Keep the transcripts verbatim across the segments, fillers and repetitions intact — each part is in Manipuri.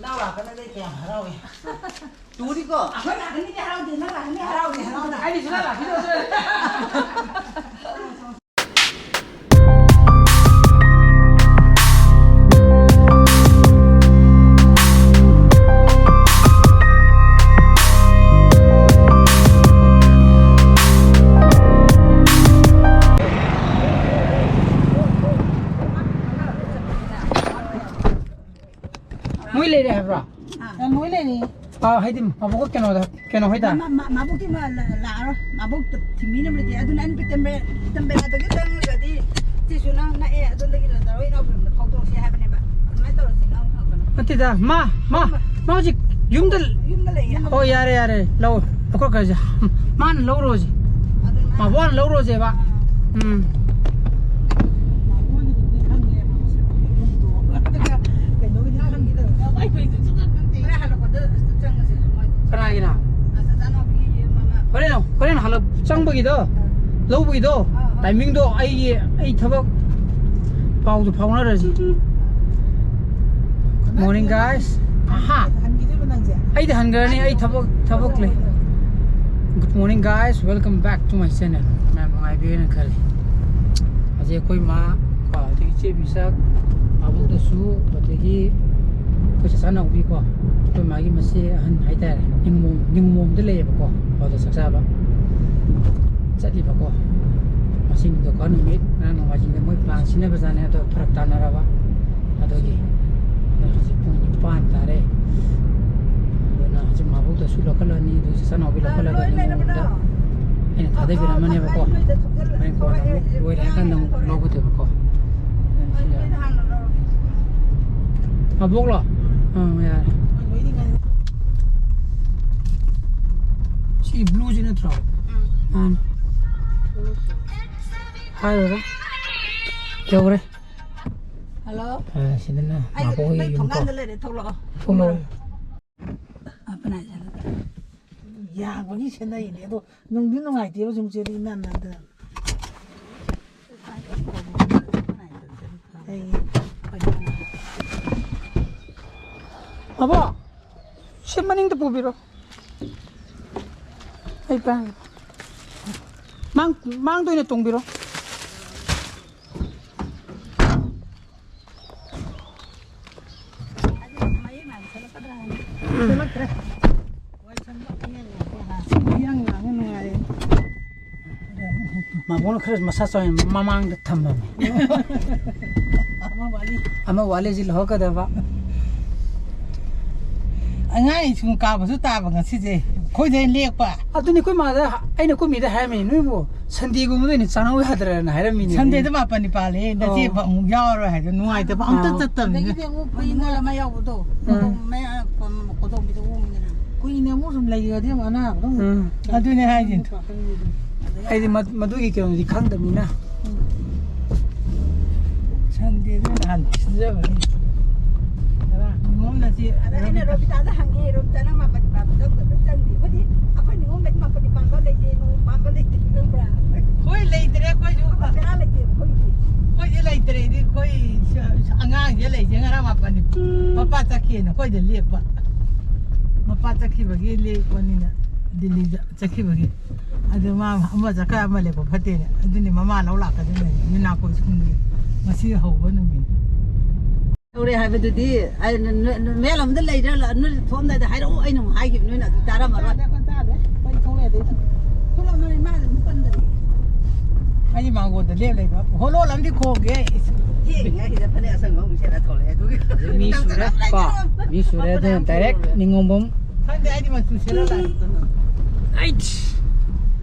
ꯅꯪ ꯂꯥꯛꯀꯅꯤꯗꯤ ꯀꯌꯥꯝ ꯍꯔꯥꯎꯏ꯫ ꯇꯨꯗꯤꯀꯣ꯫ ꯑꯩꯈꯣꯏ ꯂꯥꯛꯀꯅꯤꯗꯤ ꯍꯔꯥꯎꯗꯦ, ꯅꯪ ꯂꯥꯛꯀꯅꯤ ꯍꯔꯥꯎꯗꯦ, ꯍꯔꯥꯎꯗꯦ꯫ ꯑꯩꯗꯤ ꯁꯨꯡꯂꯥꯛ ꯂꯥꯛꯈꯤꯗꯧꯁꯨ ꯅꯠꯇꯦ꯫ ꯃꯣꯏ ꯂꯩꯔꯦ ꯍꯥꯏꯕ꯭ꯔꯣ? ꯑꯥ, ꯃꯣꯏ ꯂꯩꯔꯦ꯫ ꯑꯥ, ꯍꯥꯏꯗꯤ ꯃꯕꯣꯛ ꯀꯩꯅꯣꯗ, ꯀꯩꯅꯣ ꯍꯣꯏꯗ? ꯃꯥ-, ꯃꯥ-, ꯃꯥꯕꯣꯛꯇꯤ ꯃꯥ ꯂꯥ-, ꯂꯥꯛꯑꯔꯣꯏ꯫ ꯃꯥꯕꯣꯛ ꯊꯤꯟꯕꯤꯅꯕ ꯂꯩꯇꯦ꯫ ꯑꯗꯨꯅ ꯑꯩꯅ ꯇꯦꯝꯕꯦ-, ꯇꯦꯝꯕꯦꯂꯥꯗꯒꯤ ꯆꯪꯉꯒꯗꯤ ꯁꯤꯁꯨ ꯅꯪ ꯅꯛꯑꯦ, ꯑꯗꯣꯝꯗꯒꯤ ꯂꯥꯖꯥꯔꯣ ꯏꯅꯥꯎꯄꯤꯔꯣꯝꯗ ꯐꯥꯎꯗꯣꯔꯛꯁꯦ ꯍꯥꯏꯕꯅꯦꯕ꯫ ꯑꯗꯨꯃꯥꯏꯅ ꯇꯧꯔꯁꯤ, ꯅꯪ ꯐꯕꯅ꯫ ꯅꯠꯇꯦꯗ, ꯃꯥ, ꯃꯥ, ꯃꯥ ꯍꯧꯖꯤꯛ ꯌꯨꯝꯗ ꯌꯨꯝꯗ ꯂꯩꯌꯦ꯫ ꯑꯣ, ꯌꯥꯔꯦ, ꯌꯥꯔꯦ, ꯂꯧ꯫ ꯑꯩꯈꯣꯏ ꯀꯩꯁꯦ, ꯃꯥꯅ ꯂꯧꯔꯣꯁꯦ꯫ ꯑꯗꯨꯅ ꯃꯥꯕꯣꯛꯅ ꯂꯧꯔꯣꯁꯦꯕ꯫ ꯑꯥ꯫ ꯎꯝ꯫ ꯃꯥꯕꯣꯛꯀꯤꯗꯨꯗꯤ ꯈꯪꯉꯦ, ꯃꯥꯕꯣꯛꯁꯦ ꯌꯨꯝꯗꯣ꯫ ꯑꯗꯨꯒ ꯀꯩꯅꯣꯒꯤꯗꯤ ꯈꯪꯗꯦ꯫ ꯍꯣꯔꯦꯟ ꯍꯜꯂꯛꯄꯗ ꯆꯪꯉꯁꯦ, ꯃꯣꯏ꯫ ꯀꯅꯥꯒꯤꯅꯣ? ꯑ, ꯆꯆꯥꯅꯥꯎꯒꯤ ꯃꯃꯥ꯫ ꯍꯣꯔꯦꯟ, ꯍꯣꯔꯦꯟ ꯍꯜꯂꯛ ꯆꯪꯕꯒꯤꯗꯣ, ꯑꯥ꯫ ꯂꯧꯕꯒꯤꯗꯣ, ꯑꯥ, ꯑꯥ꯫ ꯇꯥꯏꯃꯤꯡꯗꯣ ꯑꯩꯒꯤ, ꯑꯩ ꯊꯕꯛ ꯄꯥꯎꯗꯨ ꯐꯥꯎꯅꯔꯁꯤ꯫ Morning, guys. ꯑꯍꯥ꯫ ꯍꯟꯈꯤꯗꯣꯏꯕ ꯅꯪꯁꯦ? ꯑꯩꯗꯤ ꯍꯟꯈ꯭ꯔꯅꯤ, ꯑꯩ ꯊꯕꯛ, ꯊꯕꯛ ꯂꯩ꯫ Good morning, guys. Welcome back to my channel. ꯃꯌꯥꯝ ꯅꯨꯡꯉꯥꯏꯕꯤꯔꯦꯅ ꯈꯜꯂꯤ꯫ ꯍꯧꯖꯤꯛ ꯑꯩꯈꯣꯏ ꯃꯥ ꯀꯣ, ꯑꯗꯒꯤ ꯏꯆꯦ ꯕꯤꯁꯥꯛ, ꯃꯥꯕꯣꯛꯇꯁꯨ, ꯑꯗꯒꯤ ꯑꯩꯈꯣꯏ ꯆꯆꯥ ꯅꯥꯎꯕꯤꯀꯣ, ꯑꯩꯈꯣꯏ ꯃꯥꯒꯤ ꯃꯆꯦ ꯑꯍꯟ ꯍꯥꯏꯇꯥꯔꯦ, ꯅꯤꯡꯃꯣꯝ, ꯅꯤꯡꯃꯣꯝꯗ ꯂꯩꯌꯦꯕꯀꯣ, ꯑꯗꯨꯗ ꯆꯥꯛ ꯆꯥꯕ ꯆꯠꯂꯤꯕꯀꯣ꯫ ꯉꯁꯤ ꯅꯤꯡꯊꯧꯀꯥ ꯅꯨꯃꯤꯠ, ꯉꯔꯥꯡ ꯅꯣꯡꯃꯥꯏꯖꯤꯡꯗ ꯃꯣꯏ plan ꯁꯤꯟꯅꯕꯖꯥꯠꯅꯦ, ꯑꯗꯣ ꯐꯔꯛ ꯇꯥꯅꯔꯕ꯫ ꯑꯗꯨꯒꯤ ꯑꯗꯣ ꯍꯧꯖꯤꯛ ꯄꯨꯡ ꯅꯤꯄꯥꯟ ꯇꯥꯔꯦ꯫ ꯑꯗꯨꯅ ꯍꯧꯖꯤꯛ ꯃꯥꯕꯣꯛꯇꯁꯨ ꯂꯧꯈꯠꯂꯅꯤ, ꯑꯗꯨ ꯆꯆꯥ ꯅꯥꯎꯕꯤ ꯂꯧꯈꯠꯂꯒ ꯅꯤꯡꯃꯣꯝꯗ ꯑꯩꯅ ꯊꯥꯗꯕꯤꯔꯝꯃꯅꯦꯕꯀꯣ꯫ ꯍꯣꯔꯦꯟ ꯀꯣꯟꯅ ꯑꯃꯨꯛ ꯂꯣꯏꯔꯦ ꯍꯥꯏꯔ ꯀꯥꯟꯗ ꯑꯃꯨꯛ ꯂꯧꯒꯗꯣꯏꯕꯀꯣ꯫ ꯃꯕꯣꯛꯂꯣ? ꯑꯥ, ꯌꯥꯔꯦ꯫ ꯁꯤ ꯕ꯭ꯂꯨꯁꯤ ꯅꯠꯇ꯭ꯔꯣ? ꯃꯥꯅꯤ꯫ ꯍꯥꯏꯔꯨꯔꯦ꯫ ꯌꯧꯔꯦ꯫ ꯍꯜꯂꯣ꯫ ꯑꯥ, ꯁꯤꯗꯅ ꯑꯩ ꯃꯥꯕꯣꯛ ꯍꯣꯏꯒꯤ ꯅꯣꯏ ꯌꯨꯝ ꯀꯣ꯫ ꯊꯣꯡꯒꯥꯟꯗ ꯂꯩꯔꯦ, ꯊꯣꯛꯂꯛꯑꯣ꯫ ꯊꯣꯛꯂꯛꯑꯣ꯫ ꯌꯥꯕꯒꯤ ꯁꯦꯟꯅꯩꯅꯦ꯫ ꯑꯗꯣ ꯅꯨꯡꯗꯤ ꯅꯨꯡꯉꯥꯏꯇꯦꯕ ꯁꯨꯝ ꯆꯦꯗꯤ ꯏꯅꯥꯟ ꯅꯥꯟꯗꯅ꯫ ꯑꯩ, ꯑꯩ, ꯑꯕꯣ, ꯁꯤ ꯃꯅꯤꯡꯗ ꯄꯨꯕꯤꯔꯣ꯫ ꯑꯩ ꯄꯥꯏꯒꯦ꯫ ꯃꯥꯡ-, ꯃꯥꯡꯗ ꯑꯣꯏꯅ ꯇꯣꯡꯕꯤꯔꯣ꯫ ꯃꯥꯕꯣꯅ ꯈꯔ ꯃꯁꯥ ꯆꯥꯎꯏ, ꯃꯃꯥꯡꯗ ꯊꯝꯃꯝꯃꯦ꯫ ꯑꯃ ꯋꯥꯠꯂꯤ꯫ ꯑꯃ ꯋꯥꯠꯂꯤ, ꯁꯤ ꯂꯧꯍꯧꯒꯗꯕ꯫ ꯑꯉꯥꯡ ꯁ꯭ꯀꯨꯜ ꯀꯥꯕꯁꯨ ꯇꯥꯕ ꯉꯁꯤꯁꯦ, ꯑꯩꯈꯣꯏꯗ ꯑꯩꯅ ꯂꯦꯛꯄ꯫ ꯑꯗꯨꯅꯤ ꯑꯩꯈꯣꯏ ꯃꯥꯗ, ꯑꯩꯅ ꯑꯩꯈꯣꯏ ꯃꯤꯗ ꯍꯥꯏꯔꯝꯃꯤꯅꯦ, "ꯅꯣꯏꯕꯨ ꯁꯟꯗꯦꯒꯨꯝꯕꯗ ꯑꯣꯏꯅ ꯆꯥꯅꯧ ꯌꯥꯗ꯭ꯔꯅ?" ꯍꯥꯏꯔꯝꯃꯤꯅꯦ꯫ ꯁꯟꯗꯦꯗ ꯃꯥꯄꯟꯅꯤ ꯄꯥꯜꯂꯦ, ꯅꯆꯦ ꯑꯣ꯫ ꯑꯃꯨꯛ ꯌꯥꯎꯔꯔꯣꯏ ꯍꯥꯏꯗꯣ ꯅꯨꯡꯉꯥꯏꯇꯕ, ꯑꯝꯇ ꯑꯥ꯫ ꯆꯠꯇꯕꯅꯤꯅ꯫ ꯑꯗꯒꯤꯗꯤ ꯑꯃꯨꯛ ꯀꯨꯏꯅ ꯅꯤꯉꯣꯜ ꯑꯃ ꯌꯥꯎꯕꯗꯣ, ꯎꯝ꯫ ꯀꯣꯗꯣꯝ ꯃꯌꯥ-, ꯀꯣꯗꯣꯝꯕꯤꯗ ꯑꯣꯡꯉꯤꯗꯅ꯫ ꯀꯨꯏꯅ ꯑꯃꯨꯛ ꯁꯨꯝ ꯂꯩꯈ꯭ꯔꯗꯤ ꯑꯃꯨꯛ ꯑꯅꯥꯕꯗꯣ ꯑꯃꯨꯛ ꯎꯝ꯫ ꯑꯗꯨꯅꯦ ꯍꯥꯏꯁꯦ꯫ ꯑꯗꯩ ꯑꯩꯗꯤ ꯃ-, ꯃꯗꯨꯒꯤ ꯀꯩꯅꯣꯗꯤ ꯈꯪꯗꯕꯅꯤꯅ꯫ ꯁꯟꯗꯦꯗ ꯅꯍꯥꯟ ꯁꯤꯟꯖꯕꯅꯤ꯫ ꯉꯔꯥꯡ ꯅꯤꯉꯣꯝ ꯅꯆꯦ ꯑꯗ ꯑꯩꯅ ꯔꯣꯕꯤꯇꯥꯗ ꯍꯪꯉꯦ, ꯔꯣꯕꯤꯇꯥꯅ ꯃꯥꯄꯟ ꯄꯥꯟꯕ ꯆꯪꯗꯕ ꯆꯪꯗꯦ꯫ ꯑꯩꯈꯣꯏꯗꯤ ꯑꯩꯈꯣꯏ ꯅꯤꯉꯣꯝꯗꯗꯤ ꯃꯥꯄꯟ ꯄꯥꯟꯕ ꯂꯩꯇꯦ, ꯅꯣꯡ ꯄꯥꯟꯕ ꯂꯩꯇꯦ, ꯈꯪꯕ꯭ꯔꯥ? ꯍꯣꯏ, ꯂꯩꯇ꯭ꯔꯦ ꯑꯩꯈꯣꯏꯁꯨ꯫ ꯑꯩꯈꯣꯏ ꯕꯦꯔꯥ ꯂꯩꯇꯦꯕ ꯑꯩꯈꯣꯏꯒꯤꯗꯤ꯫ ꯑꯩꯈꯣꯏꯁꯦ ꯂꯩꯇ꯭ꯔꯦꯗꯤ ꯑꯩꯈꯣꯏ ꯁ-, ꯑꯉꯥꯡꯁꯦ ꯂꯩꯁꯦ ꯉꯔꯥꯡ ꯃꯥꯄꯟꯅꯤ꯫ ꯃꯄꯥ ꯆꯠꯈꯤꯅ ꯑꯩꯈꯣꯏꯗ ꯂꯦꯛꯄ꯫ ꯃꯄꯥ ꯆꯠꯈꯤꯕꯒꯤ ꯂꯦꯛꯄꯅꯤꯅ ꯗꯤꯜꯂꯤꯗ ꯆꯠꯈꯤꯕꯒꯤ꯫ ꯑꯗꯨ ꯃꯥ ꯑꯃ ꯆꯠꯈ꯭ꯔ ꯑꯃ ꯂꯦꯞꯄ ꯐꯠꯇꯦꯅꯦ꯫ ꯑꯗꯨꯅꯤ ꯃꯃꯥ ꯂꯧ ꯂꯥꯛꯀꯗꯣꯏꯅꯦ ꯌꯨꯅꯥꯀꯣ ꯁ꯭ꯀꯨꯜꯒꯤ꯫ ꯉꯁꯤ ꯍꯧꯕ ꯅꯨꯃꯤꯠ꯫ ꯇꯧꯔꯦ ꯍꯥꯏꯕꯗꯨꯗꯤ ꯑꯩ ꯅ-, ꯅ-, ꯅ-, ꯃꯌꯥꯝ ꯑꯃꯗ ꯂꯩꯔ ꯂ-, ꯅꯣꯏ ꯊꯣꯛꯑꯝꯗꯥꯏꯗ ꯍꯥꯏꯔꯛꯑꯣ, ꯑꯩꯅ ꯑꯃꯨꯛ ꯍꯥꯏꯈꯤꯕ ꯅꯣꯏꯅ ꯑꯗꯨ ꯇꯥꯔꯝꯃꯔꯣꯏ꯫ ꯇꯥꯗꯦ, ꯑꯩꯈꯣꯏ ꯇꯥꯗꯦ꯫ ꯑꯩꯈꯣꯏ ꯊꯣꯛꯂꯛꯑꯦ ꯑꯗꯩꯗ꯫ ꯊꯣꯛꯂꯛꯑꯝꯃꯅꯤ, ꯃꯥ ꯑꯗꯨꯝ ꯀꯟꯗꯔꯤ꯫ ꯑꯩꯗꯤ ꯃꯥꯡꯒꯣꯟꯗ ꯂꯦꯞ ꯂꯩꯕ꯫ ꯍꯣꯂꯣꯜ ꯑꯃꯗꯤ ꯈꯣꯡꯒꯦ꯫ ꯊꯦꯡꯉꯤꯉꯩꯁꯤꯗ ꯐꯅꯦꯛ ꯑꯁꯪꯕ ꯑꯃꯨꯛ ꯁꯦꯠꯂ ꯊꯣꯛꯂꯛꯑꯦ, ꯑꯗꯨꯒꯤ꯫ ꯃꯤ ꯁꯨꯔꯦ ꯀꯣ? ꯃꯤ ꯁꯨꯔꯦ, ꯑꯗꯨꯅ ꯗꯥꯏꯔꯦꯛ ꯅꯤꯉꯣꯝꯕꯝ꯫ ꯈꯪꯗꯦ, ꯑꯩꯗꯤ ꯃꯆꯨ ꯁꯦꯠꯂ ꯂꯥꯛꯑꯦ꯫ ꯑꯩꯠꯁ!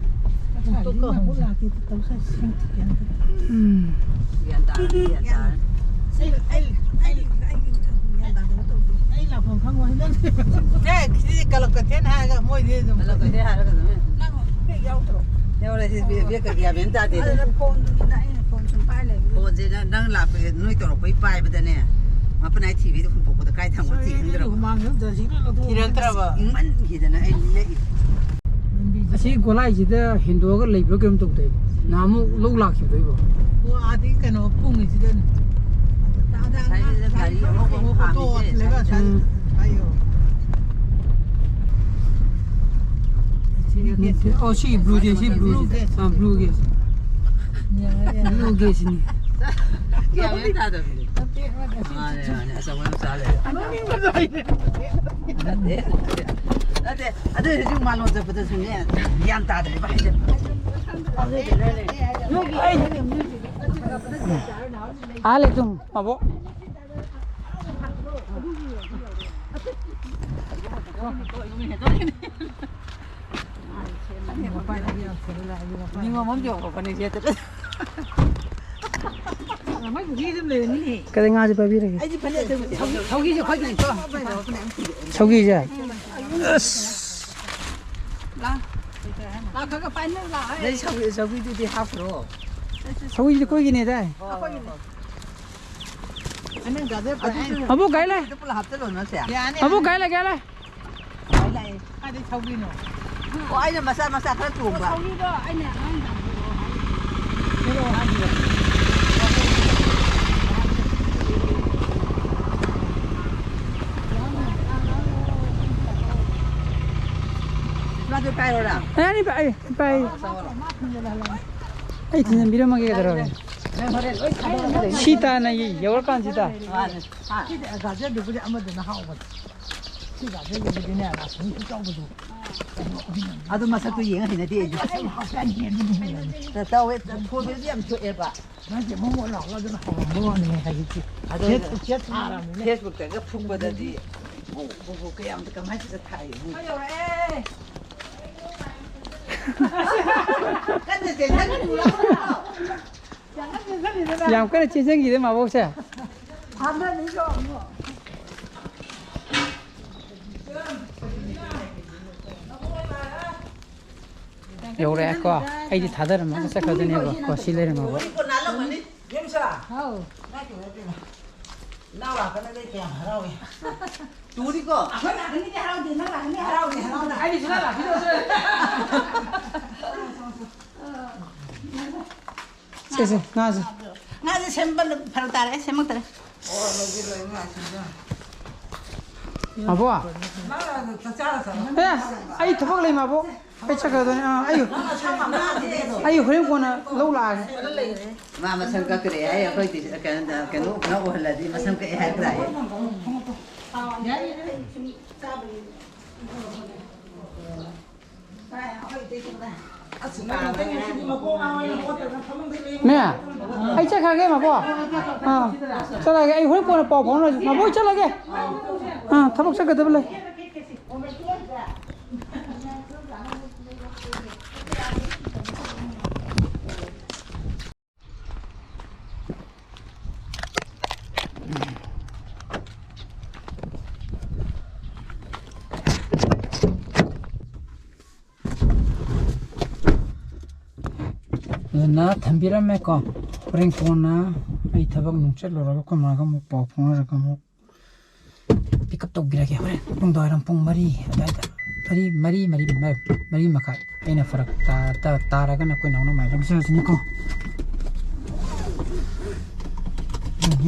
ꯉꯁꯥꯏꯗꯤ ꯃꯥꯕꯨ ꯂꯥꯛꯇꯦ, ꯇꯧ ꯁꯥꯏ ꯁꯦꯡ ꯊꯤꯛꯀꯦ ꯍꯟꯗꯛ꯫ ꯎꯝ꯫ ꯒ꯭ꯌꯥꯟ ꯇꯥꯔꯅꯤ, ꯒ꯭ꯌꯥꯟ ꯇꯥꯔꯅꯤ꯫ ꯑꯩ, ꯑꯩ, ꯑꯩ, ꯑꯩ ꯒ꯭ꯌꯥꯟ ꯇꯥꯗꯕ ꯇꯧꯗꯦ꯫ ꯑꯩ ꯂꯥꯛꯐꯝ ꯈꯪꯉꯣꯏ ꯅꯪ꯫ ꯑꯦ, ꯁꯤꯗꯤ ꯀꯂꯞ ꯀꯩꯊꯦꯜ ꯍꯥꯏꯔꯒ ꯃꯣꯏꯗꯤ ꯑꯗꯨꯝ꯫ ꯀꯂꯞ ꯀꯩꯊꯦꯜ ꯍꯥꯏꯔꯒ ꯑꯗꯨꯝ꯫ ꯅꯪ ꯕꯦꯛ ꯌꯥꯎꯗ꯭ꯔꯣ? ꯌꯥꯎꯔꯦ, ꯁꯤ ꯕꯦꯛ, ꯕꯦꯛꯀ ꯒ꯭ꯌꯥꯟ ꯃꯦꯟ ꯇꯥꯗꯦ꯫ ꯑꯗꯨꯅ ꯐꯣꯟꯗꯨꯅꯤꯅ ꯑꯩꯅ ꯐꯣꯟ ꯁꯨꯝ ꯄꯥꯏ ꯂꯩꯕꯗꯨꯗ꯫ ꯐꯣꯟꯁꯦ ꯅꯪ, ꯅꯪ ꯂꯥꯛꯄꯁꯦ ꯅꯣꯏ ꯇꯧꯔꯛꯄꯩ ꯄꯥꯏꯕꯗꯅꯦ, ꯃꯄꯨꯟ ꯅꯥꯏ ꯊꯤꯕꯤꯗꯣ ꯍꯨꯟꯗꯣꯛꯄꯗ ꯀꯥꯏ ꯊꯝꯈ꯭ꯔꯣ ꯊꯤ ꯈꯪꯗ꯭ꯔꯕ꯫ ꯍꯨꯃꯥꯡꯁꯦ ꯑꯝꯇ ꯁꯤꯠꯂ ꯂꯧꯊꯣꯛꯑꯣ꯫ ꯊꯤꯔꯛꯇ꯭ꯔꯕ꯫ ꯏꯪꯃꯟꯈꯤꯗꯅ ꯑꯩ ꯂꯦꯛꯏ꯫ ꯑꯁꯤ ꯒꯣꯂꯥꯏꯁꯤꯗ ꯍꯦꯟꯗꯣꯛꯑꯒ ꯂꯩꯕ꯭ꯔꯥ ꯀꯩꯅꯣꯝ ꯇꯧꯗꯦ꯫ ꯅꯍꯥꯟꯃꯨꯛ ꯂꯧ ꯂꯥꯛꯈꯤꯕꯗꯣ ꯑꯩꯕꯣ꯫ ꯑꯣ, ꯑꯥꯗꯒꯤ ꯀꯩꯅꯣ ꯐꯣꯡꯉꯤꯁꯤꯗꯅꯦ꯫ ꯁꯥꯏꯁꯤꯗ ꯒꯥꯔꯤ ꯑꯉꯧꯕ ꯑꯃ ꯑꯣꯇꯣ ꯈꯥꯝꯃꯤꯁꯦ, ꯂꯩꯕ ꯁꯥꯏꯁꯤꯗ꯫ ꯎꯝ꯫ ꯒꯥꯔꯤ ꯑꯣ, ꯁꯤ ꯕ꯭ꯂꯨꯁꯦ, ꯁꯤ ꯕ꯭ꯂꯨꯁꯦ꯫ ꯑꯥ, ꯕ꯭ꯂꯨꯒꯤ꯫ ꯕ꯭ꯂꯨꯒꯤꯁꯤꯅꯤ꯫ ꯒ꯭ꯌꯥꯟ ꯃꯦꯟ ꯇꯥꯗꯕꯅꯤ꯫ ꯃꯥꯅꯦ, ꯃꯥꯅꯦ꯫ ꯑꯆꯧꯕ ꯌꯥꯝ ꯆꯥ ꯂꯩꯔꯦ꯫ ꯅꯠꯇꯦ, ꯅꯠꯇꯦ꯫ ꯑꯗꯨ ꯍꯧꯖꯤꯛ ꯃꯥꯂꯣꯝ ꯆꯠꯄꯗꯁꯨꯅꯦ, ꯒ꯭ꯌꯥꯟ ꯇꯥꯗ꯭ꯔꯦꯕ ꯍꯥꯏꯁꯦ꯫ ꯑꯥ ꯂꯩ ꯑꯗꯨꯝ, ꯃꯕꯣꯛ꯫ ꯅꯤꯉꯣꯝ ꯑꯃ ꯌꯧꯔꯛꯄꯅꯦ, ꯁꯤ ꯅꯠꯇ꯭ꯔꯗꯤ꯫ ꯃꯣꯏ ꯄꯨꯈ꯭ꯔꯤ ꯑꯗꯨꯝ ꯂꯩꯔꯝꯅꯤꯅꯦ꯫ ꯀꯗꯩ ꯉꯥꯁꯦ ꯄꯥꯏꯕꯤꯔꯒꯦ꯫ ꯑꯩꯗꯤ ꯐꯅꯦꯛ ꯑꯗꯨꯝ ꯁꯧꯒꯤ-, ꯁꯧꯒꯤꯁꯦ ꯑꯩꯈꯣꯏꯒꯤ ꯂꯩꯇ꯭ꯔꯣ? ꯁꯧꯒꯤꯁꯦ? ꯑꯁ꯫ ꯂꯥ, ꯂꯥ, ꯈꯔ ꯈꯔ ꯄꯥꯏꯅ ꯂꯥ, ꯍꯦ꯫ ꯅꯪ ꯁꯧꯒꯤ-, ꯁꯧꯒꯤꯗꯨꯗꯤ ꯍꯥꯞꯈ꯭ꯔꯣ꯫ ꯁꯧꯒꯤꯁꯤꯗꯤ ꯑꯩꯈꯣꯏꯒꯤꯅꯦꯗꯥꯏ꯫ ꯑꯩꯈꯣꯏꯒꯤꯅꯦ꯫ ꯑꯗꯨ ꯃꯕꯣꯛ ꯀꯥꯏ ꯂꯩ? ꯑꯗꯨ ꯄꯨꯂꯞ ꯍꯥꯞꯆꯜꯂꯣ, ꯅꯠꯇꯦ? ꯌꯥꯅꯤ, ꯃꯕꯣꯛ ꯌꯥꯅꯤ꯫ ꯀꯥꯏ ꯂꯩ, ꯀꯥꯏ ꯂꯩ? ꯂꯥꯛꯑꯦ, ꯂꯥꯛꯑꯦ꯫ ꯀꯥꯏꯗꯩ ꯁꯧꯒ꯭ꯔꯤꯅꯣ? ꯑꯣ, ꯑꯩꯅ ꯃꯆꯥ ꯃꯆꯥ ꯈꯔ ꯆꯣꯡꯕ꯫ ꯁꯧꯒ꯭ꯔꯤꯗꯣ ꯑꯩꯅ ꯑꯉꯥꯡ ꯄꯤꯔꯛꯑꯣ ꯍꯥꯏꯈꯤꯕꯅꯦ꯫ ꯃꯥꯁꯨ ꯄꯥꯏꯔꯣꯔꯥ? ꯑꯦ, ꯑꯩ ꯄꯥꯏ-, ꯑꯩ ꯄꯥꯏ-, ꯑꯩ ꯊꯤꯟꯖꯟꯕꯤꯔꯝꯃꯒꯦ ꯀꯩꯗꯧꯔꯒꯦ? ꯅꯪ ꯍꯣꯔꯦꯟ ꯂꯣꯏ ꯊꯥꯗꯣꯛꯑꯒ ꯂꯩ꯫ ꯁꯤ ꯇꯥꯟꯅ ꯌꯧꯔꯀꯥꯟꯁꯤꯗ꯫ ꯃꯥꯅꯦ꯫ ꯍꯥ꯫ ꯁꯤꯗꯤ ꯒꯥꯖꯔꯗꯨꯕꯨꯗꯤ ꯑꯃꯗꯨꯅ ꯍꯥꯎꯕꯅꯦ꯫ ꯁꯤ ꯒꯥꯖꯔꯗꯨꯕꯨꯗꯤꯅꯦ, ꯔꯥꯁꯃꯤ ꯈꯨꯆꯥꯎꯕꯗꯣ꯫ ꯑꯗꯨ ꯃꯁꯛꯇꯣ ꯌꯦꯡꯉ ꯍꯩꯅꯗꯦ ꯑꯩꯗꯤ꯫ ꯑꯁ, ꯌꯥꯝ ꯍꯥꯎꯇꯦ, ꯌꯥꯝ ꯍꯦꯟꯕꯅꯤ ꯍꯦꯟꯕꯅꯤ꯫ ꯇꯧꯋꯦ, ꯊꯣꯡꯕꯗꯗꯤ ꯌꯥꯝ ꯊꯣꯛꯑꯦꯕ꯫ ꯃꯥꯁꯦ ꯃꯣꯟ ꯃꯣꯟ ꯂꯥꯎꯔꯒ ꯑꯗꯨꯅ ꯍꯥꯎꯔꯝꯕ ꯋꯥꯅꯤ ꯍꯥꯏꯗꯤ꯫ ꯑꯗꯨꯅ ꯐꯦꯁꯕꯨꯛꯇ ꯍꯦꯛ ꯐꯨꯛꯄꯗꯗꯤ ꯕꯨ-, ꯕꯨ-, ꯕꯨ ꯀꯌꯥꯝ ꯀꯃꯥꯏꯅ ꯇꯧꯔ ꯊꯥꯏ ꯌꯦꯡꯉꯨ꯫ ꯀꯟꯅ ꯆꯦꯟꯁꯟ-, ꯌꯥꯝ ꯀꯟꯅ ꯆꯦꯟꯁꯤꯟꯈꯤꯗꯦ ꯃꯥꯕꯣꯛꯁꯦ꯫ ꯌꯧꯔꯛꯑꯦꯀꯣ꯫ ꯑꯩꯗꯤ ꯊꯥꯗꯔꯝꯃꯒ ꯆꯠꯈ꯭ꯔꯗꯣꯏꯅꯦꯕ꯫ ꯀꯣ, ꯁꯤ ꯂꯩꯔꯝꯃꯕ꯫ ꯍꯥꯎ꯫ ꯏꯅꯥꯎ ꯂꯥꯛꯀꯅꯗ ꯀꯌꯥꯝ ꯍꯔꯥꯎꯏ꯫ ꯇꯨꯔꯤꯀꯣ꯫ ꯑꯩꯈꯣꯏ ꯂꯥꯛꯀꯅꯤꯗꯤ ꯍꯔꯥꯎꯗꯦ, ꯅꯪ ꯂꯥꯛꯀꯅꯤ ꯍꯔꯥꯎꯏ, ꯍꯔꯥꯎꯅ꯫ ꯑꯩꯗꯤ ꯁꯨꯡꯂꯥꯛ ꯂꯥꯛꯈꯤꯗꯕꯁꯨ ꯅꯠꯇꯦ꯫ ꯁꯦ, ꯁꯦ, ꯉꯥꯁꯦ꯫ ꯉꯥꯁꯦ ꯁꯦꯝꯕ ꯐꯔꯛ ꯇꯥꯔꯦ, ꯁꯦꯝꯃꯛꯇꯔꯦ꯫ ꯃꯥꯕꯣ꯫ ꯃꯥ ꯆꯥꯛ ꯆꯥꯔ ꯆꯠꯂꯣ꯫ ꯑꯦ, ꯑꯩ ꯊꯕꯛ ꯂꯩ, ꯃꯥꯕꯣ꯫ ꯑꯩ ꯆꯠꯈ꯭ꯔꯗꯣꯏꯅꯦ꯫ ꯑꯥ, ꯑꯩ, ꯑꯩ ꯍꯣꯔꯦꯟ ꯀꯣꯟꯅ ꯂꯧ ꯂꯥꯛꯑꯒꯦ꯫ ꯃꯥ ꯃꯁꯝ ꯀꯛꯈ꯭ꯔꯦ ꯍꯥꯏ, ꯑꯩꯈꯣꯏꯗꯤ ꯀꯩꯅꯣ, ꯀꯩꯅꯣ ꯎꯍꯜꯂꯗꯤ ꯃꯁꯝ ꯀꯛꯑꯦ ꯍꯥꯏꯔꯛꯇ꯭ꯔꯥ ꯍꯥꯏ꯫ ꯃꯦ, ꯑꯩ ꯆꯠꯈ꯭ꯔꯒꯦ, ꯃꯕꯣꯛ꯫ ꯑꯥ, ꯆꯠꯂꯒꯦ꯫ ꯑꯩ ꯍꯣꯔꯦꯟ ꯀꯣꯟꯅ ꯄꯥꯎ ꯐꯥꯎꯅꯔꯁꯤ꯫ ꯃꯕꯣꯛ, ꯑꯩ ꯆꯠꯂꯒꯦ꯫ ꯑꯥ, ꯊꯕꯛ ꯆꯠꯀꯗꯕ ꯂꯩ꯫ ꯑꯗꯨꯅ ꯊꯝꯕꯤꯔꯝꯃꯦꯀꯣ꯫ ꯍꯣꯔꯦꯟ ꯀꯣꯟꯅ ꯑꯩ ꯊꯕꯛ ꯅꯨꯡ ꯆꯠꯂꯨꯔꯒ ꯑꯩꯈꯣꯏ ꯃꯥꯒ ꯑꯃꯨꯛ ꯄꯥꯎ ꯐꯥꯎꯅꯔꯒ ꯑꯃꯨꯛ ꯄꯤꯛ ꯑꯞ ꯇꯧꯕꯤꯔꯒꯦ꯫ ꯍꯣꯔꯦꯟ ꯅꯨꯡꯗꯥꯡꯋꯥꯏꯔꯝ ꯄꯨꯡ ꯃꯔꯤ ꯑꯗꯨꯋꯥꯏꯗ, ꯃꯔꯤ, ꯃꯔꯤ, ꯃꯔꯤ, ꯃꯔꯤ ꯃꯈꯥꯏ꯫ ꯑꯩꯅ ꯐꯔꯛ ꯇꯥ-, ꯇꯥ-, ꯇꯥꯔꯒꯅ ꯑꯩꯈꯣꯏ ꯅꯥꯎꯅ ꯃꯥꯏꯕꯝ ꯆꯠꯂꯁꯤꯅꯤꯀꯣ꯫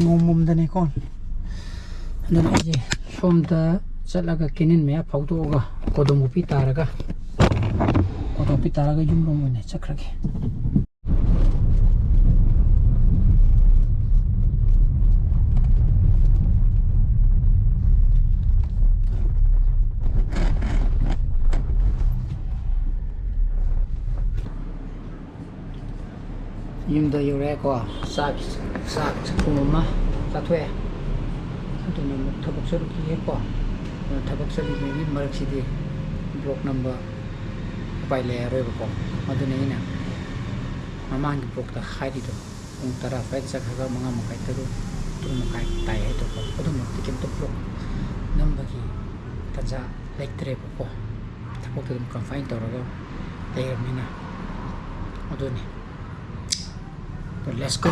ꯅꯣꯡꯃꯝꯗꯅꯤꯀꯣ꯫ ꯑꯗꯨꯅ ꯑꯩꯁꯦ ꯁꯣꯝꯗ ꯆꯠꯂꯒ ꯀꯦꯅꯦꯜ ꯃꯌꯥ ꯐꯥꯎꯗꯣꯛꯑꯒ ꯀꯣꯗꯣꯝ ꯀꯣꯄꯤ ꯇꯥꯔꯒ, ꯀꯣꯗꯣꯝ ꯀꯣꯄꯤ ꯇꯥꯔꯒ ꯌꯨꯝꯂꯣꯝ ꯑꯣꯏꯅ ꯆꯠꯈ꯭ꯔꯒꯦ꯫ ꯌꯨꯝꯗ ꯌꯧꯔꯛꯑꯦꯀꯣ꯫ ꯆꯥꯛ, ꯆꯥꯛ ꯆꯥꯛꯈꯨꯝ ꯑꯃ ꯆꯥꯊꯣꯛꯑꯦ꯫ ꯑꯗꯨꯅ ꯑꯃꯨꯛ ꯊꯕꯛ ꯆꯠꯂꯨꯈꯤꯒꯦꯀꯣ꯫ ꯑꯗꯨꯅ ꯊꯕꯛ ꯆꯠꯂꯤꯉꯩꯒꯤ ꯃꯔꯛꯁꯤꯗꯤ ꯕ꯭ꯂꯣꯛ ꯅꯝꯕ ꯎꯄꯥꯏ ꯂꯩꯔꯔꯣꯏꯕꯀꯣ꯫ ꯑꯗꯨꯅ ꯑꯩꯅ ꯃꯃꯥꯡꯒꯤ ꯕ꯭ꯂꯣꯛꯇ ꯍꯥꯏꯔꯤꯗꯣ, ꯄꯨꯡ ꯇꯔꯥ ꯁ꯭ꯋꯥꯏꯗ ꯆꯠꯈ꯭ꯔꯒ ꯃꯉꯥ ꯃꯈꯥꯏ, ꯇꯔꯨꯛ, ꯇꯔꯨꯛ ꯃꯈꯥꯏ ꯇꯥꯏ ꯍꯥꯏꯗꯣꯀꯣ꯫ ꯑꯗꯨꯃꯛꯇꯤ ꯀꯩꯝꯇ ꯕ꯭ꯂꯣꯛ ꯅꯝꯕꯒꯤ ꯇꯥꯟꯖꯥ ꯂꯩꯇ꯭ꯔꯦꯕꯀꯣ꯫ ꯊꯕꯛꯇ ꯑꯗꯨꯝ ꯀꯟꯐꯥꯏꯟ ꯇꯧꯔꯒ ꯂꯩꯔꯕꯅꯤꯅ꯫ ꯑꯗꯨꯅꯤ꯫ Let's go.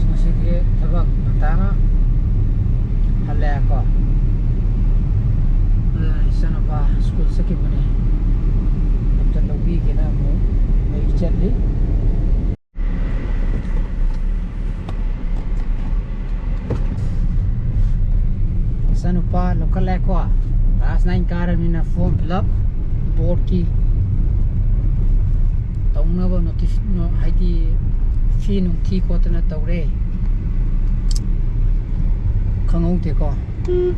ꯉꯁꯤꯗꯤ ꯊꯕꯛ ꯉꯟꯇꯥꯅ ꯍꯜꯂꯛꯑꯦꯀꯣ꯫ ꯑꯗꯨꯅ ꯏꯆꯥꯅꯨꯄꯥ ꯁ꯭ꯀꯨꯜ ꯆꯠꯈꯤꯕꯅꯦ꯫ ꯑꯝꯇ ꯂꯧꯕꯤꯒꯦꯅ ꯑꯃꯨꯛ ꯑꯩ ꯆꯠꯂꯤ꯫ ꯏꯆꯥꯅꯨꯄꯥ ꯂꯧꯈꯠꯂꯦꯀꯣ꯫ Class nine ꯀꯥꯔꯕꯅꯤꯅ form fill up꯫ ꯕꯣꯔꯠꯀꯤ ꯇꯧꯅꯕ ꯅꯣꯇꯤꯐ-, ꯅꯣ-, ꯍꯥꯏꯗꯤ ꯐꯤ ꯅꯨꯡ ꯊꯤ ꯈꯣꯠꯇꯅ ꯇꯧꯔꯦ꯫ ꯈꯪꯍꯧꯗꯦꯀꯣ꯫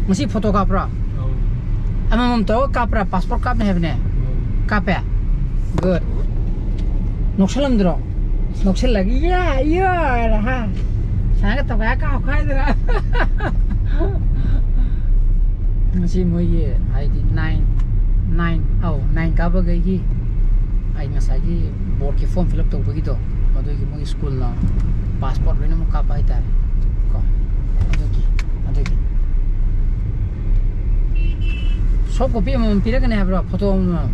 ꯉꯁꯤ ꯐꯣꯇꯣ ꯀꯥꯞꯄ꯭ꯔꯣ? ꯑꯧ꯫ ꯑꯃꯃꯝ ꯇꯧꯔꯒ ꯀꯥꯞꯄ꯭ꯔꯥ? ꯄꯥꯁꯄꯣꯔꯠ ꯀꯥꯞꯅꯤ ꯍꯥꯏꯕꯅꯦ꯫ ꯑꯧ꯫ ꯀꯥꯞꯄꯦ? ꯒꯨꯗ꯫ ꯅꯣꯛꯁꯜꯂꯝꯗ꯭ꯔꯣ? ꯅꯣꯛꯁꯜꯂꯒ "ꯏꯌꯥ, ꯏꯌꯥ" ꯍꯥꯏꯅ, ꯍꯥ? ꯁꯨꯃꯥꯏꯅ ꯇꯧꯒꯥꯏ ꯀꯥꯞꯈꯥꯏꯗꯅ꯫ ꯉꯁꯤ ꯃꯣꯏꯒꯤ ꯍꯥꯏꯗꯤ ꯅꯥꯏꯟ, ꯅꯥꯏꯟ, ꯑꯧ, ꯅꯥꯏꯟ ꯀꯥꯕꯈꯩꯒꯤ ꯑꯩ ꯉꯁꯥꯏꯒꯤ ꯕꯣꯔꯠꯀꯤ ꯐꯣꯔꯝ ꯐꯤꯜ ꯑꯞ ꯇꯧꯕꯒꯤꯗꯣ, ꯃꯗꯨꯒꯤ ꯃꯣꯏꯒꯤ ꯁ꯭ꯀꯨꯜꯅ ꯄꯥꯁꯄꯣꯔꯠ ꯂꯣꯏꯅꯃꯛ ꯀꯥꯞꯄ ꯍꯥꯏꯇꯥꯔꯦ꯫ ꯀꯣ, ꯑꯗꯨꯒꯤ, ꯑꯗꯨꯒꯤ꯫ ꯁꯣꯐ ꯀꯣꯄꯤ ꯑꯃꯃꯝ ꯄꯤꯔꯛꯀꯅꯤ ꯍꯥꯏꯕ꯭ꯔꯣ? ꯐꯣꯇꯣ ꯑꯃꯃꯝ?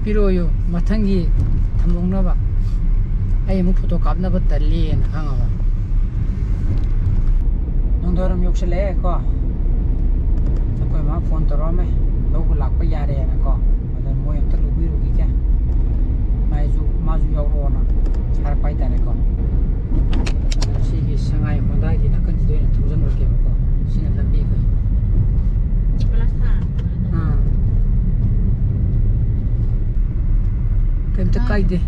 ꯄꯤꯔꯛꯑꯣꯌꯨ, ꯃꯊꯪꯒꯤ ꯊꯝꯍꯧꯅꯕ꯫ ꯑꯩ ꯑꯃꯨꯛ ꯐꯣꯇꯣ ꯀꯥꯞꯅꯕ ꯇꯜꯂꯦꯅ ꯈꯪꯉꯕ꯫ ꯅꯨꯡꯗꯥꯡꯋꯥꯏꯔꯝ ꯌꯧꯁꯤꯜꯂꯛꯑꯦ ꯀꯣ꯫ ꯑꯩꯈꯣꯏ ꯃꯥ ꯐꯣꯟ ꯇꯧꯔꯛꯑꯝꯃꯦ, ꯂꯧꯕ ꯂꯥꯛꯄ ꯌꯥꯔꯦꯅꯀꯣ꯫ ꯑꯗ ꯃꯣꯏ ꯑꯝꯇ ꯂꯧꯕꯤꯔꯨꯈꯤꯒꯦ꯫ ꯃꯥꯏꯁꯨ, ꯃꯥꯁꯨ ꯌꯥꯎꯔꯛꯑꯣꯅ ꯍꯥꯏꯔꯛꯄ ꯍꯥꯏꯇꯥꯔꯦꯀꯣ꯫ ꯁꯤꯒꯤ ꯁꯉꯥꯏ ꯍꯣꯟꯗꯥꯒꯤ ꯅꯥꯀꯟꯁꯤꯗ ꯑꯣꯏꯅ ꯊꯧꯖꯤꯟꯈ꯭ꯔꯒꯦꯕꯀꯣ꯫ ꯁꯤꯅ ꯂꯝꯕꯤ ꯑꯩꯈꯣꯏ꯫ ꯀꯣꯏꯂꯥꯁ ꯊꯥꯔ꯫ ꯑꯥ꯫ ꯀꯩꯝꯇ ꯑꯥ꯫ ꯀꯥꯏꯗꯦ꯫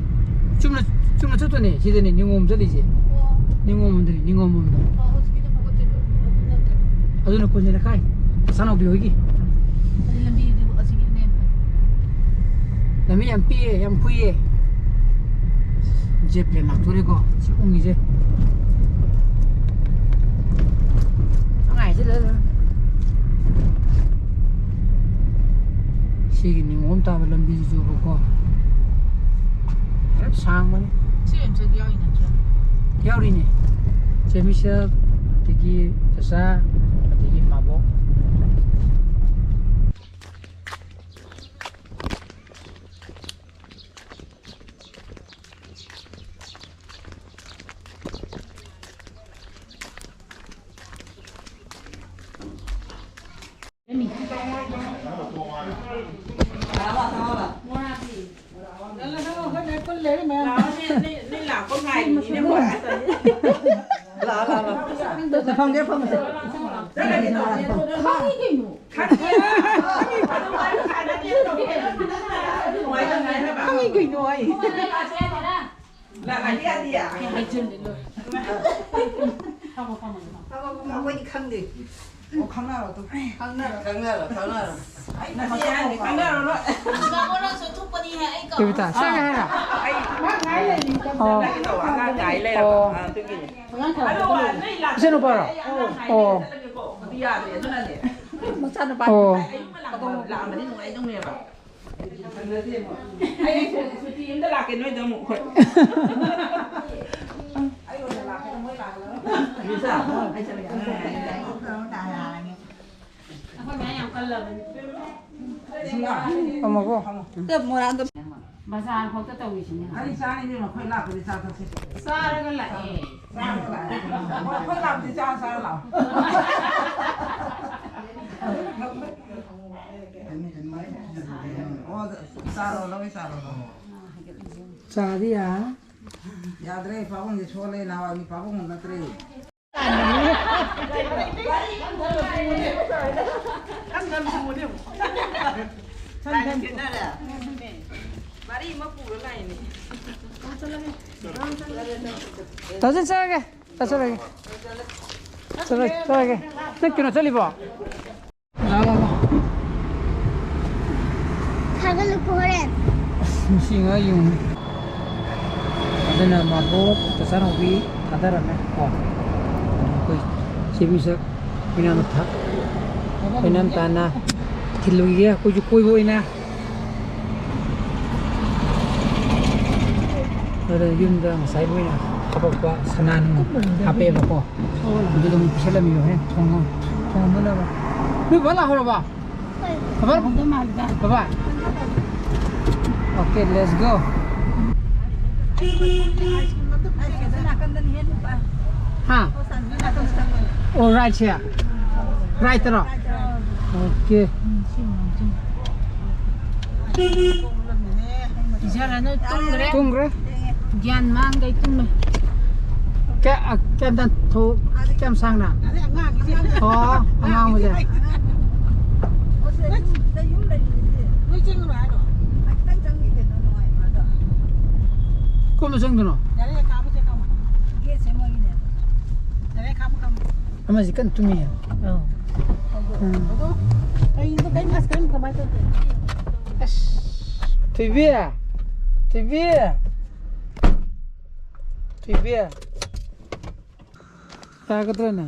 ꯆꯨꯝꯅ, ꯆꯨꯝꯅ ꯆꯠꯇꯣꯏꯅꯦ꯫ ꯁꯤꯗꯅꯦ ꯅꯤꯉꯣꯝ ꯆꯠꯂꯤꯁꯦ꯫ ꯑꯣ꯫ ꯅꯤꯉꯣꯝ ꯑꯝꯗꯅꯦ, ꯅꯤꯉꯣꯝ ꯑꯝꯗ꯫ ꯑꯣ, ꯍꯧꯖꯤꯛꯀꯤꯗꯣ ꯐꯥꯎꯒꯠꯇꯣꯏꯕ꯫ ꯑꯗꯨ ꯅꯠꯇ꯭ꯔꯣ? ꯑꯗꯨꯅ ꯀꯣꯟꯖꯦꯟ ꯂꯩꯀꯥꯏ꯫ ꯃꯆꯥꯅꯥꯎꯕꯤ ꯍꯣꯏꯒꯤ꯫ ꯑꯗꯨ ꯂꯝꯕꯤꯗꯨ ꯑꯁꯤꯒꯤꯅꯦ ꯐꯩ꯫ ꯂꯝꯕꯤ ꯌꯥꯝ ꯄꯤꯛꯑꯦ, ꯌꯥꯝ ꯀꯨꯏꯌꯦ꯫ ꯖꯦꯠ ꯄ꯭ꯂꯦꯟ ꯂꯥꯛꯇꯣꯔꯦꯀꯣ, ꯁꯤ ꯎꯪꯉꯤꯁꯦ꯫ ꯑꯉꯥꯏꯁꯤꯗ ꯁꯤꯒꯤ ꯅꯤꯉꯣꯝ ꯇꯥꯕ ꯂꯝꯕꯤꯁꯤꯁꯨꯕꯀꯣ, ꯈꯔ ꯁꯥꯡꯕꯅꯤ꯫ ꯁꯤ ꯑꯦꯝꯁꯦꯗ ꯌꯥꯎꯔꯤ ꯅꯠꯇ꯭ꯔꯣ? ꯌꯥꯎꯔꯤꯅꯦ꯫ ꯆꯦꯃꯤꯁꯦꯜ, ꯑꯗꯒꯤ ꯆꯆꯥ, ꯑꯗꯒꯤ ꯃꯥꯕꯣꯛ꯫ ꯐꯝꯒꯦ, ꯐꯝꯃꯁꯦ꯫ ꯈꯪꯉꯤ ꯀꯩꯅꯣ꯫ ꯈꯪꯉꯤ ꯀꯩꯅꯣ ꯑꯩ꯫ ꯂꯥꯛꯑꯗꯤ ꯌꯥꯗꯤꯌꯦ꯫ ꯍꯥꯏꯖꯤꯜꯂꯦ ꯂꯣꯏ꯫ ꯑꯩꯈꯣꯏꯗꯤ ꯈꯪꯗꯦ꯫ ꯑꯣ, ꯈꯪꯅꯔꯣ ꯑꯗꯨꯝ꯫ ꯈꯪꯅꯔꯣ꯫ ꯈꯪꯅꯔꯣ, ꯈꯪꯅꯔꯣ꯫ ꯑꯩ ꯅꯠꯇꯦ, ꯅꯪꯗꯤ ꯈꯪꯅꯔꯣ ꯂꯣꯏ꯫ ꯕꯥꯕꯣꯟ ꯅꯪꯁꯨ ꯊꯣꯛꯄꯅꯤ ꯍꯥꯏ ꯑꯩ ꯀꯧ꯫ ꯀꯕꯤꯇꯥ, ꯁꯦꯡꯅ ꯍꯥꯏꯔꯣ? ꯑꯩ ꯃꯥ ꯉꯥꯏ ꯂꯩꯔꯤꯅꯤ꯫ ꯑꯣ꯫ ꯅꯪꯒꯤ ꯇꯧ ꯑꯉꯥꯡ ꯉꯥꯏ ꯂꯩꯔꯕ꯫ ꯑꯣ꯫ ꯑꯥ, ꯑꯗꯨꯒꯤꯅꯤ꯫ ꯑꯉꯥꯡ ꯈꯔ ꯑꯗꯣ, ꯈꯔ ꯅꯣꯏ ꯂꯥꯛ-, ꯏꯆꯟꯅꯨꯄꯥꯔꯣ? ꯑꯩ ꯑꯉꯥꯡ ꯉꯥꯏ ꯑꯣ꯫ ꯂꯩꯔꯕꯀꯣ꯫ ꯑꯗꯨ ꯌꯥꯗ꯭ꯔꯦ, ꯑꯗꯨꯅꯅꯦ꯫ ꯃꯆꯥꯅꯨꯄꯥ꯫ ꯑꯣ꯫ ꯑꯩ ꯌꯨꯝ ꯂꯥꯛꯑꯝꯕ-, ꯂꯥꯛꯑꯝꯕꯗꯤ ꯅꯨꯡꯉꯥꯏꯗꯧꯅꯦꯕ꯫ ꯑꯩ ꯁꯨꯇꯤ ꯑꯝꯗ ꯂꯥꯛꯀꯦ ꯅꯣꯏꯗ ꯑꯃꯨꯛ ꯑꯩꯈꯣꯏ꯫ ꯑꯩ ꯑꯣꯏꯅ ꯂꯥꯛꯀꯦ, ꯃꯣꯏ ꯂꯥꯛꯀꯦ꯫ ꯕꯤꯁꯥ, ꯑꯩ ꯆꯠꯂꯒꯦ꯫ ꯑꯩꯈꯣꯏ ꯃꯌꯥꯝ ꯌꯥꯝ ꯀꯜꯂꯕꯅꯤ꯫ ꯁꯤꯡꯒꯥ꯫ ꯐꯝꯃꯣꯀꯣ꯫ ꯃꯣꯏꯔꯥꯡꯗ꯫ ꯕꯖꯥꯔ ꯐꯥꯎꯗ ꯇꯧꯔꯤꯁꯤꯅꯦ꯫ ꯑꯩ ꯆꯥꯅꯤꯡꯉꯦ, ꯃꯈꯣꯏ ꯂꯥꯛꯄꯗꯤ ꯆꯥ ꯊꯛꯁꯤ꯫ ꯆꯥꯔꯒ ꯂꯥꯛꯑꯦ꯫ ꯆꯥꯔꯒ ꯂꯥꯛꯑꯦ꯫ ꯃꯈꯣꯏ ꯂꯥꯛꯄꯗꯤ ꯆꯥ ꯆꯥꯔ ꯂꯥꯛꯑꯣ꯫ ꯑꯣ, ꯆꯥꯔꯣ, ꯂꯧꯏ, ꯆꯥꯔꯣ, ꯂꯧꯏ꯫ ꯆꯥꯗꯤ ꯌꯥ꯫ ꯌꯥꯗ꯭ꯔꯦ, ꯄꯥꯕꯨꯡꯁꯦ ꯁꯣꯜꯂꯦ, ꯅꯍꯥꯟꯋꯥꯏꯒꯤ ꯄꯥꯕꯨꯡ ꯅꯠꯇ꯭ꯔꯦ꯫ ꯃꯔꯤ ꯑꯃ ꯄꯨꯔ ꯂꯥꯛꯏꯅꯦ꯫ ꯇꯥꯖꯤꯟ ꯆꯠꯂꯒꯦ꯫ ꯆꯠꯆꯔꯒꯦ꯫ ꯆꯠꯂꯒꯦ, ꯆꯠꯂꯒꯦ꯫ ꯅꯪ ꯀꯩꯅꯣ ꯆꯠꯂꯤꯕꯣ? ꯂꯥꯛꯑꯣ, ꯂꯥꯛꯑꯣ꯫ ꯊꯥꯒꯠꯂꯨꯀꯣ ꯍꯣꯔꯦꯟ꯫ ꯑꯁ, ꯉꯁꯤ ꯉꯥ ꯌꯣꯡꯉꯤ꯫ ꯑꯗꯨꯅ ꯃꯥꯕꯣꯛ ꯆꯥꯆꯥꯅꯥꯎꯕꯤ ꯊꯥꯗꯔꯝꯃꯦ ꯀꯣ꯫ ꯑꯩꯈꯣꯏ ꯆꯦ ꯃꯤꯁꯛ ꯄꯤꯅꯥꯅ ꯊꯥ-, ꯄꯤꯅꯥꯟ ꯇꯥꯅ ꯊꯤꯜꯂꯨꯈꯤꯒꯦ꯫ ꯑꯩꯈꯣꯏꯁꯨ ꯀꯣꯏꯕ ꯑꯣꯏꯅ꯫ ꯑꯗ ꯌꯨꯝꯗ ꯉꯁꯥꯏ ꯃꯣꯏꯅ ꯍꯥꯄꯛꯄ ꯁꯅꯥ ꯅꯨꯡ ꯍꯥꯄꯛꯑꯦꯕꯀꯣ꯫ ꯑꯗꯨ ꯑꯗꯨꯝ ꯄꯤꯁꯜꯂꯝꯃꯤꯕ ꯍꯣꯔꯦꯟ ꯊꯣꯡꯉ-, ꯊꯣꯡꯉꯝꯗꯅꯕ꯫ ꯅꯣꯏ ꯕꯕꯥ ꯂꯥꯛꯍꯧꯔꯕ? ꯕꯕꯥ? ꯕꯕꯥ? Okay, let's go. ꯍꯥ? ꯑꯣ, right ꯁꯦ? Right ꯇꯔꯣ? Okay. ꯏꯆꯥꯅ ꯇꯨꯝꯈ꯭ꯔꯦ꯫ ꯇꯨꯝꯈ꯭ꯔꯦ? ꯒ꯭ꯌꯥꯟ ꯃꯥꯡꯈꯩ ꯇꯨꯝꯃꯦ꯫ ꯀꯌꯥꯝ ꯇꯥꯟ ꯊꯣꯛ? ꯀꯌꯥꯝ ꯁꯥꯡꯅ? ꯑꯗꯩ ꯑꯉꯥꯡꯒꯤꯁꯦ꯫ ꯑꯣ, ꯑꯉꯥꯡꯕꯁꯦ꯫ ꯑꯣ, ꯁꯤꯗ ꯌꯨꯝ, ꯁꯤꯗ ꯌꯨꯝ ꯂꯩꯔꯤꯁꯦ꯫ ꯅꯣꯏ ꯆꯪꯉꯨꯔꯣ ꯍꯥꯏꯔꯣ? ꯑ, ꯈꯤꯇꯪ ꯆꯪꯉꯤ ꯀꯩꯅꯣ, ꯅꯨꯡꯉꯥꯏ ꯃꯥꯗꯣ꯫ ꯀꯣꯝꯅ ꯆꯪꯗꯣꯏꯅꯣ? ꯌꯥꯔꯦ, ꯀꯥꯝꯃꯁꯦ, ꯀꯥꯝꯃꯣ꯫ ꯒꯦꯠꯁꯦ ꯃꯣꯏꯒꯤꯅꯦꯕ꯫ ꯌꯥꯔꯦ, ꯀꯥꯝꯃꯣ, ꯀꯥꯝꯃꯣ꯫ ꯑꯃꯁꯤ ꯀꯟꯅ ꯇꯨꯝꯃꯤ꯫ ꯑꯧ꯫ ꯎꯝ꯫ ꯑꯗꯣ ꯀꯩꯅꯣ, ꯀꯩꯅꯣ, ꯑꯁ, ꯀꯩꯅꯣ ꯀꯃꯥꯏꯅ ꯇꯧꯗꯣꯏꯅꯣ? ꯑꯁ, ꯊꯣꯏꯕꯤ! ꯊꯣꯏꯕꯤ! ꯊꯣꯏꯕꯤ! ꯌꯥꯒꯗ꯭ꯔꯅꯦ?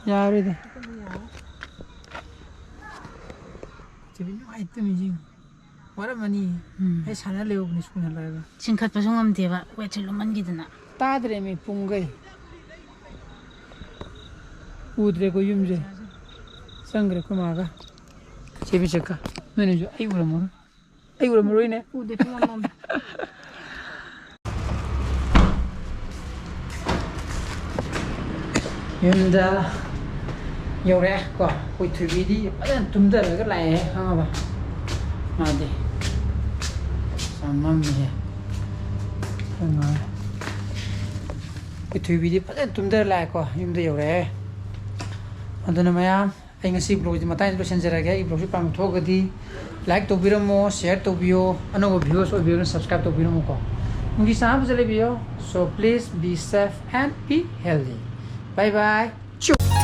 ꯌꯥꯔꯣꯏꯗ꯫ ꯊꯣꯏꯕꯤ ꯅꯨꯡꯉꯥꯏ ꯇꯨꯝꯃꯤꯁꯤ꯫ ꯋꯥꯔꯝꯃꯅꯤ꯫ ꯎꯝ꯫ ꯑꯩ ꯁꯥꯟꯅ ꯂꯩꯍꯧꯕꯅꯤ ꯁ꯭ꯀꯨꯜ ꯍꯜꯂꯛꯑꯒ꯫ ꯆꯤꯡꯈꯠꯄꯁꯨ ꯉꯝꯗꯦꯕ, ꯋꯦꯠꯁꯦ ꯂꯨꯝꯃꯟꯈꯤꯗꯅ꯫ ꯇꯥꯗ꯭ꯔꯦꯃꯤ ꯄꯨꯡꯈꯩ꯫ ꯎꯗ꯭ꯔꯦꯀꯣ ꯌꯨꯝꯁꯦ꯫ ꯆꯪꯈ꯭ꯔꯦ ꯑꯩꯈꯣꯏ ꯃꯥꯒ꯫ ꯆꯦ ꯕꯤꯆꯛꯀ꯫ ꯅꯣꯏꯅꯁꯨ ꯑꯩ ꯎꯔꯝꯃꯔꯣꯏ꯫ ꯑꯩ ꯎꯔꯝꯃꯔꯣꯏꯅꯦ꯫ ꯎꯗꯦ, ꯄꯨꯡꯃꯝ ꯃꯝꯃꯦ꯫ ꯌꯨꯝꯗ ꯌꯧꯔꯛꯑꯦ ꯀꯣ꯫ ꯑꯩꯈꯣꯏ ꯊꯣꯏꯕꯤꯗꯤ ꯐꯖꯅ ꯇꯨꯝꯊꯔꯒ ꯂꯥꯛꯑꯦ, ꯈꯪꯉꯕ? ꯃꯥꯗꯤ ꯌꯥꯝ ꯃꯝꯃꯤꯍꯦ꯫ ꯈꯪꯉꯕ? ꯑꯩꯈꯣꯏ ꯊꯣꯏꯕꯤꯗꯤ ꯐꯖꯅ ꯇꯨꯝꯊꯔ ꯂꯥꯛꯑꯦꯀꯣ, ꯌꯨꯝꯗ ꯌꯧꯔꯛꯑꯦ꯫ ꯑꯗꯨꯅ ꯃꯌꯥꯝ, ꯑꯩ ꯉꯁꯤ vlogꯁꯤ ꯃꯇꯥꯡꯁꯤꯗ ꯂꯣꯏꯁꯤꯟꯖꯔꯒꯦ꯫ ꯑꯩꯒꯤ vlogꯁꯤ ꯄꯥꯝꯕ ꯊꯣꯛꯑꯒꯗꯤ like ꯇꯧꯕꯤꯔꯝꯃꯣ, share ꯇꯧꯕꯤꯌꯣ, ꯑꯅꯧꯕ viewers ꯑꯣꯏꯕꯤꯔꯒꯅ subscribe ꯇꯧꯕꯤꯔꯝꯃꯨꯀꯣ꯫ ꯅꯨꯡꯁꯤ ꯆꯥꯟꯅꯕ ꯐꯖ ꯂꯩꯕꯤꯌꯣ꯫ So please be safe and be healthy. Bye bye. Choo.